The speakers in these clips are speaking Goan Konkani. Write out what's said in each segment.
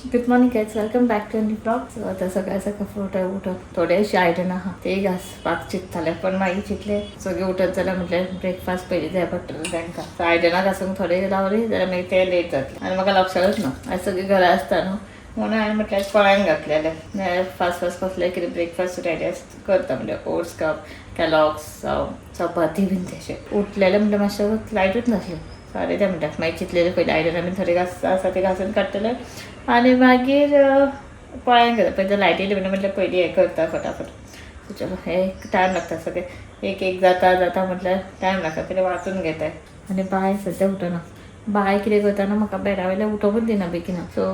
Good morning guys, welcome back to new vlog. So आतां सकाळ सकाळ फुटो उठप थोडेशे आयटम आहा ते घासपाक चिंतताले, पण मागीर चिंतले सगळे उठत जाल्यार म्हटल्यार ब्रेकफास्ट पयलीं जाय पडटलो तांकां. सो आयदनां घासूंक थोडे रावली जाल्यार मागीर ते लेट जातले आनी म्हाका लक्षातच ना. आयज सगळीं घरा आसता न्हू, म्हणून हांवें म्हटल्यार कोळ्यान घातलेलें, नाल्यार फास्ट फास्ट कसलें कितें ब्रेकफास्ट रेडी करता, म्हणजे ओट्स कप, कॅलॉग्स, चपाती बीन तशें. उठलेलें म्हणल्यार मातशें लायटूच नासलें. साडे धा म्हणटा मागीर चिंतलेलें पयलीं आयदनां बीन थोडे घास आसा ते घासून काडटले आनी मागीर पळ्यान घेता. पयलीं लायट येयली म्हणटा म्हटल्यार पयलीं हें करता फटाफट. सो चलो, हे टायम लागता, सगळें एक एक जाता जाता म्हटल्यार टायम लागता. पयलीं वाचून घेताय. आनी बाय सद्या उठना. बाय कितें करता न्हू, म्हाका बेडा वयल्यान उठोवपूच दिना बेगीन. सो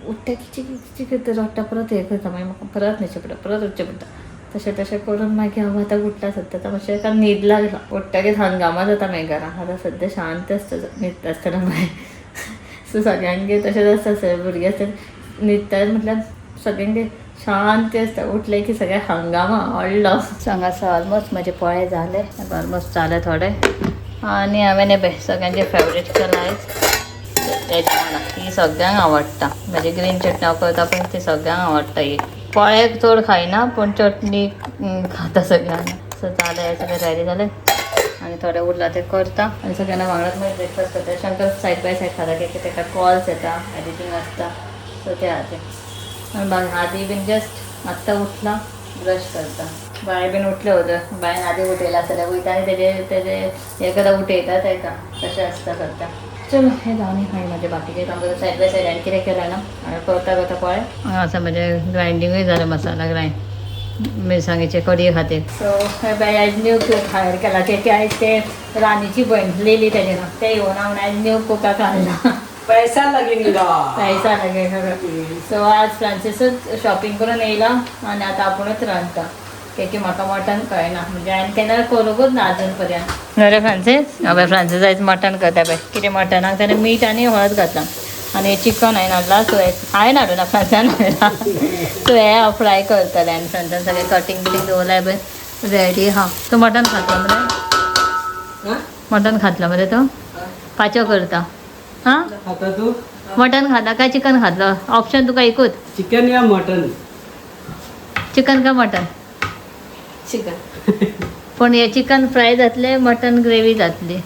उठ्ठा, किची किची करता, रडटा, परत हें करता. मागीर म्हाका परत न्हेचें पडटा, परत उठचें पडटा. तशें तशें करून मागीर हांव आतां उठला. सद्या आतां मातशें एका न्हीद लागला. उठ्ठकीच हंगामा जाता मागीर घरान. आतां सद्या शांत आसता न्हिदता आसतना मागीर. सो सगळ्यांगेर तशेंच आसता, सगळे भुरगे आसता, न्हिदतात म्हटल्यार सगळ्यांगेर शांती आसता, उठले की सगळे हंगामा व्हडलो. हांगासर ऑलमोस्ट म्हजे पोळे जाले, ऑलमोस्ट जाले थोडे. आनी हांवें हें पळय सगळ्यांचे फेवरेट केला आयज तेज्या वांगडा. ही सगळ्यांक आवडटा. म्हजी ग्रीन चटणी हांव करता पळय, ती सगळ्यांक आवडटा. ही पोळे चड खायना, पूण चटणी खाता सगळ्यांक. सो जालें, सगळें रेडी जालें आनी थोडे उरला ते करता आनी सगळ्यांना वांगडाच मागीर ब्रेकफास्ट करता. शंकर सायड बाय सायड खाता, की ताका कॉल्स येता, एडिटींग आसता, सो ते खातीर. आनी आदी बीन जस्ट आत्तां उठला, ब्रश करता. बाय बीन उठले होतं, बायन आदी उठयला आसतलें. वयता आनी तेजे तेजे हे करता, उठयता ताका, तशें आसता सद्या. चलो, हे जावन मागीर म्हाजें बाकीचें काम करता. सायड बाय सायड हांवें कितें केलें ना, हांवें करता करता पळय हांगा आसा म्हजें ग्रायंडिंगूय जालें, मसाला ग्रायंड मिरसांगेचे कडये खातीर. सो हे बाय आयज न्यू कूक हायर केला की आयज ते रानीची भयण लेली तेजें नांव, तें येवना म्हणून आयज न्यू कुकाक हाडला. पैसा लगेगा. पैसा लगेगा. सो आज फ्रांसीसच शॉपिंग करून येयला आनी आतां आपुणूच रांदता, की म्हाका मटन कळना, म्हणजे हांवें केन्ना करूंकूच ना अजून पर्यंत. अरे फ्रांसीस, हय फ्रांसीस आयज मटन करता पळय. कितें मटनाक ताणें मीठ आनी हळद घातलां आनी चिकन हांवें हाडलां. सो हांवें हाडूं ना, फ्रांसान हाडलां. सो हें हांव फ्राय करतलें आनी फ्रांसान सगळें कटींग बिटींग दवरलां पळय, रेडी आहा. तूं मटन खातलो मरे? मटन खातलो मरे तूं? पाचो करता हां. आता तू मटन खाता काय चिकन खातलो? ऑप्शन तुका एकूच. चिकन या मटन? चिकन का मटन? चिकन. पण हे चिकन फ्राय जातले, मटन ग्रेवी जातली?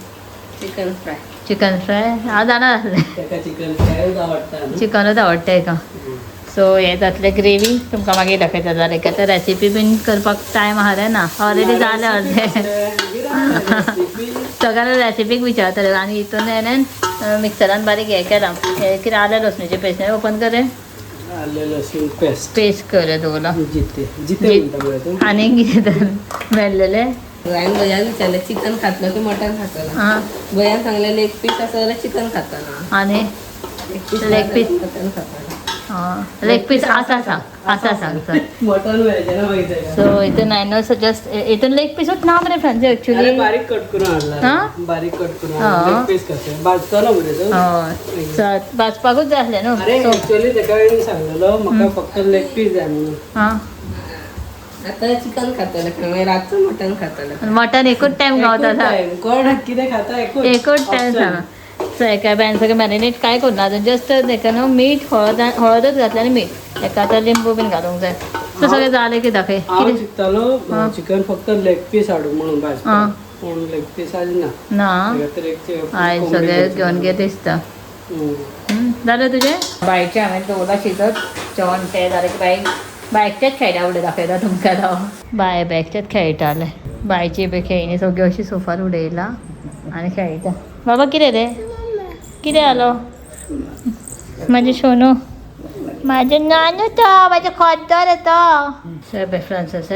Chicken fry. Chicken fry हांव जाणा आसलें. ताका चिकन फ्रायच आवडटा न्हू? चिकनूच आवडटा हेका. सो हे जातले ग्रेवी, तुमकां मागीर दाखयता जालें की. आतां रेसिपी बीन करपाक टायम आहा रे ना, ऑलरेडी जालें अर्दें. सगळ्यांना रेसिपीक विचारतले. आनी हितून हांवें मिक्सरान बारीक हें केलां, हें कितें, आलें लसणीचें पेस्ट. ओपन कर रे. आले लसूण पेस्ट. पेस्ट कर दवरला. जिते जिते म्हणटा मरे तूं. आनी कितें तर मेल्लेलें. हांवें भैयान विचारलें, चिकन खातलो की मटन खातलो? आं. भैयान सांगलें, लेग पीस आसा जाल्यार चिकन खातलो. आनी leg piece? Leg piece. Mutton खातलो. लेग पीस आसा सांग, आसा सांग सर. मटन मेळचें ना मागीर ताका. सो हितून हांवें सजेस्ट, हितून लेग पीसूच ना मरे फ्रांसी. अरे एक्चुली बारीक कट करून हाडला. हा? बारीक कट करून. हा. लेग पीस कशें भाजतलो मरे तूं? हय, सो भाजपाकूच जाय आसलें न्हू. अरे सो एक्चुअली ताका हांवें सांगलेलो, म्हाका फक्त लेग पीस जाय म्हणून. हां. आतां चिकन खातले, मागीर रातचो मटन खातले. मटन एकूच टायम गावता. एकूच time. कोण कितें खाता एकूच एकूच टायम. Option. सांग. सो एका बायन सगळें मॅरिनेट काय करूं अजून, जस्ट तेका न्हू मीठ हळद, हळदच घातलें आनी मीठ. एका आतां लिंबू बीन घालूंक जाय. सो सगळें जालें की दाखय. हांव कितें चिंततालो हा. चिकन फक्त लेग पीस हाडूं म्हणून हा. भाजपाक, पूण लेग पीस आज ना. ना. ताका तर एक ते आयज कोंबडी सगळें घेवची घेवन पडली. गे दिसता. जालें तुजें? बायचें हांवें दवरलां शिजत जेवण, तें जालें की बाई बायकच्याच खेळटा उडय दाखयता तुमकां हांव. बाय बॅगच्याच खेळटालें. बायची बी खेळणी सगळी अशी सोफार उडयला आनी खेळटा. बाबा, कितें रे, कितें जालो? म्हाजें सोनू, म्हाजें नानू, तो म्हाजें खोद्दर तो. सर, फ्रांसीस,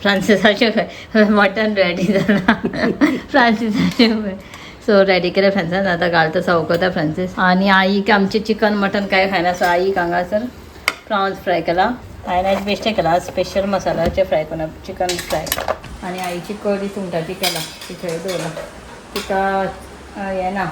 फ्रांसिसाचें मटन रेडी जाला. फ्रांसिसाचें सो रेडी केलें फ्रांसिसान. आतां घालता, सव करता फ्रांसीस. आनी आईक आमचें चिकन मटन काय खायना, सो आईक हांगासर प्रॉन्स फ्राय केला. हांवें आयज बेश्टें केला, स्पेशल मसाल्याचें फ्राय करूं चिकन फ्राय. आनी आईची कडी सुंगटाची केला, ती थंय दवरला. तिका हें ना,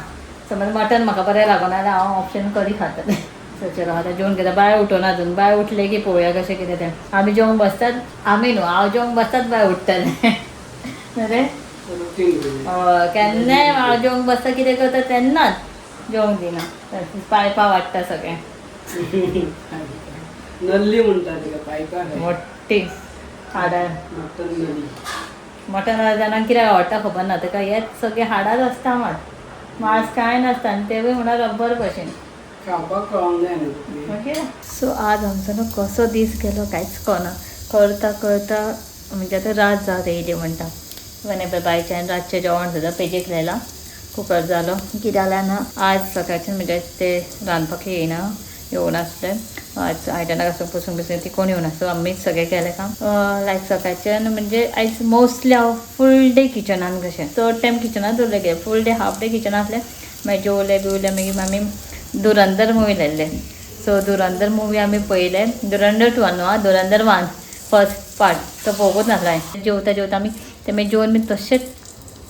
समज मटन म्हाका बरें लागना जाल्यार हांव ऑप्शन कडी खातलें. सो चलो, आतां जेवण घेता. बाय उठोना अजून. बाय उठलें की पळोवया कशें कितें तें. आमी जेवंक बसतात, आमी न्हू, हांव जेवंक बसतात, बाय उठतलें रे. रुटीन तुजें. हय, केन्नाय हांव जेवंक बसता, कितें करता तेन्नाच जेवंक दिना. पायपा वाडटा सगळें. नल्ली म्हणटा तिका पायपा मोठी हाडां. मटन नली. मटन जाणांक कित्याक आवडटा खबर ना, तेका हेच सगळे हाडांच आसता, मात मांस कांय नासता आनी तेवूय म्हणल्यार रब्बर भशेन. खावपाक कळोंक जाय न्हू. ओके, सो आज आमचो न्हू कसो दीस गेलो कांयच कळना. करता करता म्हणजे आतां रात जावं येयली म्हणटा. इवन बायच्यान रातचें जेवण सुद्दां पेजेक लायलां, कुकर जालो. कितें जालें ना, आज सकाळच्यान म्हणजे ते रांदपाक येयना येवनासलें. आज आयदनां घासूंक पुसूंक बिसूंक ती कोण येवनासलो, आमीच सगळें केलें काम. लायक सकाळच्यान म्हणजे आयज मोस्टली हांव फूल डे किचनान कशें चड टायम किचनान दवरलें गे, फूल डे हाफ डे किचनान आसलें. मागीर जेवले बिवले, मागीर आमी धुरंदर मुवी लायल्ले. सो धुरंदर मुवी आमी पळयले, धुरंदर 2 न्हू आं, धुरंदर 1 फर्स्ट पार्ट तो पळोवंकूच नासलो हांवें. जेवता जेवता आमी ते मागीर जेवन बीन तशेंच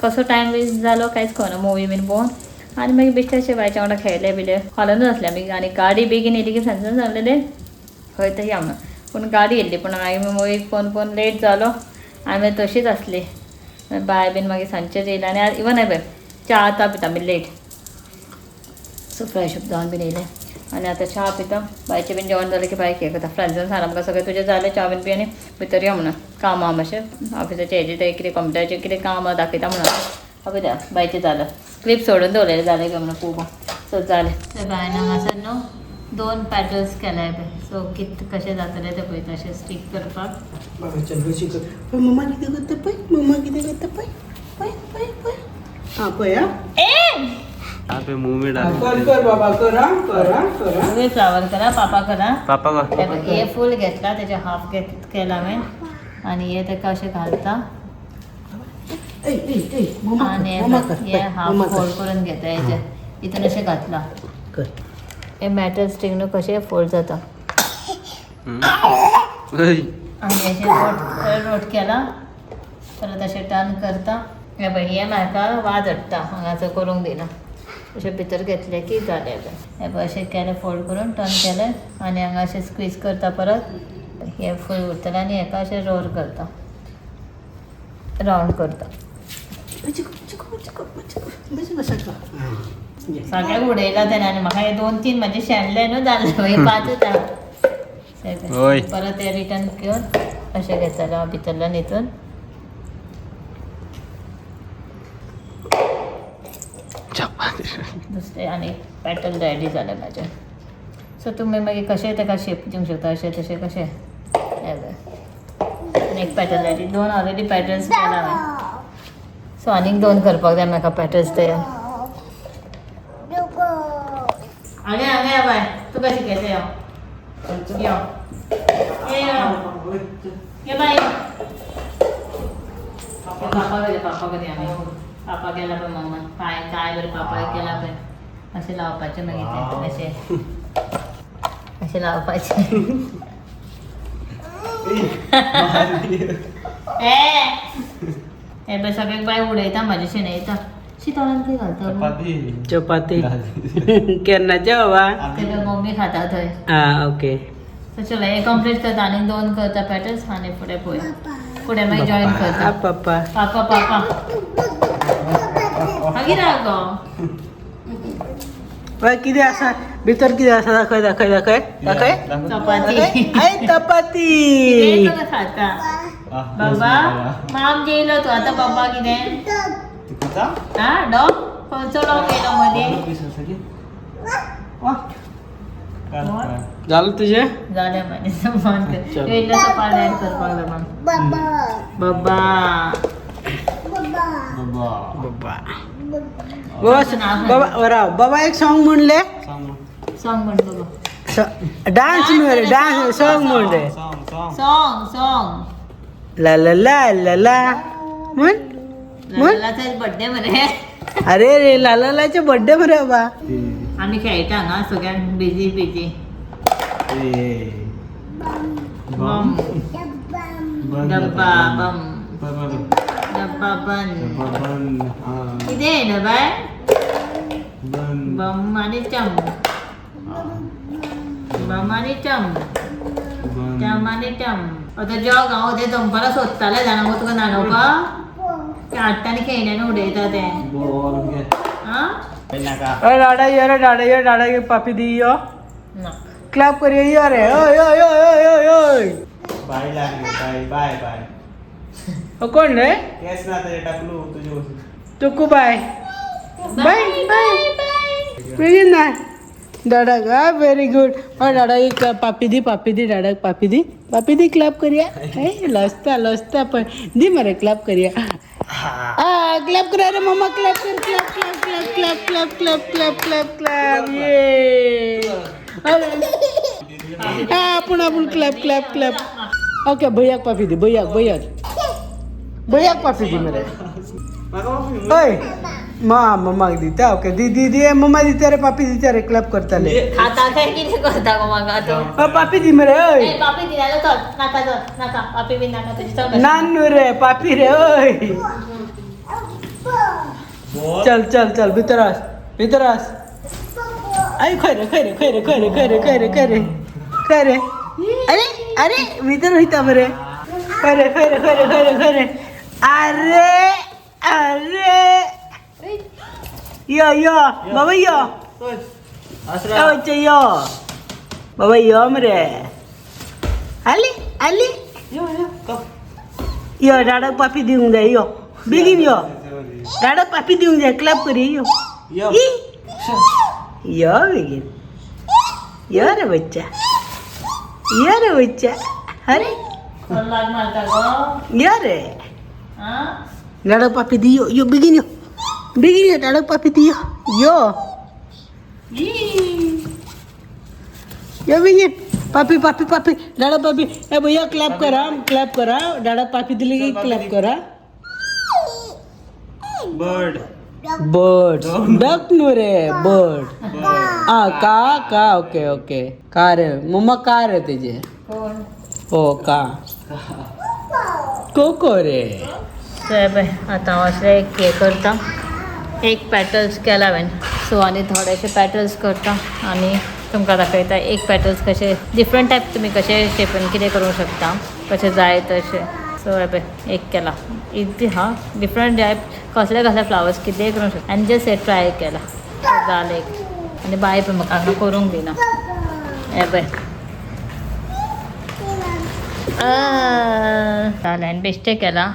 कसो टायम वेस्ट जालो कांयच कळना. मुवी बीन पळोवन आनी मागीर बेश्टे अशें बायच्या वांगडा खेळले बिले, हॉलानूच आसले आमी. आनी गाडी बेगीन येयली की सांजच्यान सांगलेलें खंय तरी या म्हणून, पूण गाडी येयल्ली, पूण मागीर मुवी पळोवन पळोवन लेट जालो आनी मागीर तशीच आसली. बाय बीन मागीर सांजचेच येयलें आनी इवन हांवें च्या आतां पिता आमी लेट. सो फ्रेश अप जावन बीन येयलें आनी आतां च्या पिता. बायचें बीन जेवण जालें की बायक हें करता. फ्रेंड्सान सांगलां आमकां सगळें तुजें जालें, च्या बीन पी आनी भितर यो म्हणून, काम आहा मातशें ऑफिसाचें हेजें तें कितें कंप्युटराचें कितें काम आहा दाखयता म्हणून. हांव पळयता बायचें जालें, क्लिप सोडून दवरलेलें जालें काय म्हणून पळोवपाक. सो जालें. बायन हांगासर न्हू 2 पॅटल्स केल्याय पळय. सो कित कशें जातलें तें पळयता, अशें स्टीक करपाक. बाबा चल कशी कर पळय, मम्मा कितें करता पळय, मम्मा कितें करता पळय पळय पळय पळय. आं पळय आं. पे मुंह में आं, कर कर बाबा कर आं, कर आं, कर आं. तुवें फ्लावर करा, पापा करा. पापा का हे फूल घेतला तेजे हाफ घेत केला हांवें आनी हे तेका अशें घालता. ए ए ए मम्मा कर, आनी मम्मा कर, हे पळय, हाफ मम्मा कर. फोल्ड करून घेता हेजे हितून अशें घातला. कर. हे मॅटल स्टीक न्हू कशें फोल्ड जाता आनी अशें रोट रोट केला, परत अशें टर्न करता. हे पळय हे म्हाका वाज हाडटा, हांगासर करूंक दिना. अशें भितर घेतलें की जालें. हे पळय अशें केलें, फोल्ड करून टर्न केलें आनी हांगा अशें स्क्वीज करता, परत हे फूल उरतलें आनी हेका अशें रोल करता, रावंड करता. सगळ्याक उडयला तेणें आनी म्हाका हे 2-3 म्हणजे शेणले न्हू जालें, मागीर 5च आहा. होय. परत हे रिटर्न घेवन अशें घेतलें हांव भितरल्यान हितून. दुसरें आनी पॅटल रेडी जालें म्हाजें. सो तुमी मागीर कशें तेका शेप दिवंक शकता, अशें तशें कशें. हें पळय आनी एक पॅटल रेडी, 2 ऑलरेडी पॅटल्स केला हांवें. सो आनीक 2 करपाक जाय म्हाका पॅटल्स तयार. हांगा हांगा या बाय, तुका शिकयता यो यो यो ये बाय. पापा करी, पापा करी, आमी पापा केला पळय मम्मा काय काय बरें पापा केला पळय. अशें लावपाचें मागीर तें अशें अशें लावपाचें. ए हे पळय सगळ्याक बाय उडयता म्हाजे शेणयता. शितोळान कितें घालता? चपाती केन्नाच्या बाबा. ते पळय मम्मी खाता थंय. आं ओके. सो चलो हे कंप्लीट करता आनी 2 करता पॅटल्स आनी फुडें पळोवया, फुडें मागीर जॉईन करता. पप्पा पापा पापा मागीर गो पळय कितें आसा भितर, कितें आसा दाखय दाखय दाखय दाखय. चपाती. I चपाती कितें खाता बाबा? माम जेयलो तूं आतां बाबा कितें आं डॉग खंयचो डॉग येयलो मदीं? जालें तुजें? जालें म्हाजें मन कर इल्लोसो पान एड करपाक लागून. बाबा बाबा बाबा बाबा राव बाबा एक सॉंग म्हणले. सॉंग म्हण बाबा. डान्स न्हू रे, डान्स सॉंग म्हण रे. सॉंग सॉंग ला ला ला ला ला म्हण म्हण. लालाचाच बड्डे मरे. अरे रे ला ला लाचे बड्डे मरे बाबा. आमी खेळटा हांगा सगळ्यांक बिजी बिजी. बम डब्बा बम डब्बा बंद. कितें येयलो बाय? बम आनी चम, बम आनी चम, चम आनी चम. आतां जग हांव तें दनपारां सोदतालें जाणा गो तुका न्हाणोवपाक, तें हाडटा आनी खेळण्यान उडयता तें. आं अरे डाडा यो रे, डाडा यो, डाडा यो, पापी दी यो. ना. क्लॅप करूया. यो रे, ओय ओय ओय ओय ओय ओय. बाय लागले, बाय बाय बाय. ओ, कोण रे? केस ना तुझे टाकलू तुझे. तुकू बाय बाय बाय. बेगीन ना डाडाक. हा, व्हेरी गुड. हय, डाडाक एक पापी दी, पापी दी डाडाक, पापी दी, पापी दी. क्लॅप करूया. हे लसता लसता, पण दी मरे, क्लॅप करूया. हा, क्लॅप करा रे मम्मा, क्लॅप कर. Clap clap clap clap clap clap clap clap clap. ये हा, आपण आपण क्लॅप क्लॅप क्लॅप. ओके, भैयाक पापी दी, भैयाक, भैयाक, भैयाक पापी दी मरे. हय, मा मम्माक दिता. ओके, दी दी दी. मम्मा दिता रे, पापी दिता रे. क्लॅप करताले. खाता काय कितें करता गो म्हाका तूं? पापी दी मरे, हय. ए, पापी दिल्यालो तो नाका, तो नाका, पापी बी नाका तुजी चल. नान न्हू रे, पापी रे. ओय, चल चल चल, भितर वच, भितर वच. आई, खंय रे, खंय रे, खंय रे, खंय रे, खंय रे, खंय रे, खंय रे, खंय रे? अरे अरे, भितर वयता मरे. खंय रे, खंय रे, खंय रे, खंय रे, खंय रे? अरे अरे, यो यो बाबा, यो यो यो बाबा, यो मरे. आली आली. यो, डाडाक पापी दिवंक जाय. यो बेगीन यो, डाडाक पापी दिवंक जाय. क्लॅप करी. यो ई. यो बेगीन यो रे बच्चा, यो रे बच्चा, अरे. लाग मारता गो. यो रे. आं. डाडाक पापी दी. यो यो, बेगीन यो, बेगीन यो, डाडाक पापी दी. यो यो यो बेगीन. पापी पापी पापी, डाडा पापी. ए भैया, क्लॅप करा, क्लॅप करा. डाडा पापी दिली की क्लॅप करा. बर्ड. बर्ड, डक न्हू रे, बर्ड. आ का का, ओके ओके. का रे मम्मा, का रे तेजे? कोण? हो का, कोको रे. सो हे पळय, आतां हांव असलें एक हें करता, एक पॅटल्स केला हांवें. सो आनी थोडेशे पॅटल्स करता आनी तुमकां दाखयता एक पॅटल्स कशे डिफरंट टायप तुमी कशे शेपन कितें करूंक शकता, कशें जाय तशें. सो हे पळय, एक केला इतली. हा, डिफरंट टायप कसले कसले फ्लावर्स कितेंय करूंक शकता आनी जस्ट हे ट्राय केला, जालें एक. आनी बाय पळय, म्हाका हांगा करूंक दिना. हे पळय, जालें आनी बेश्टें केलां.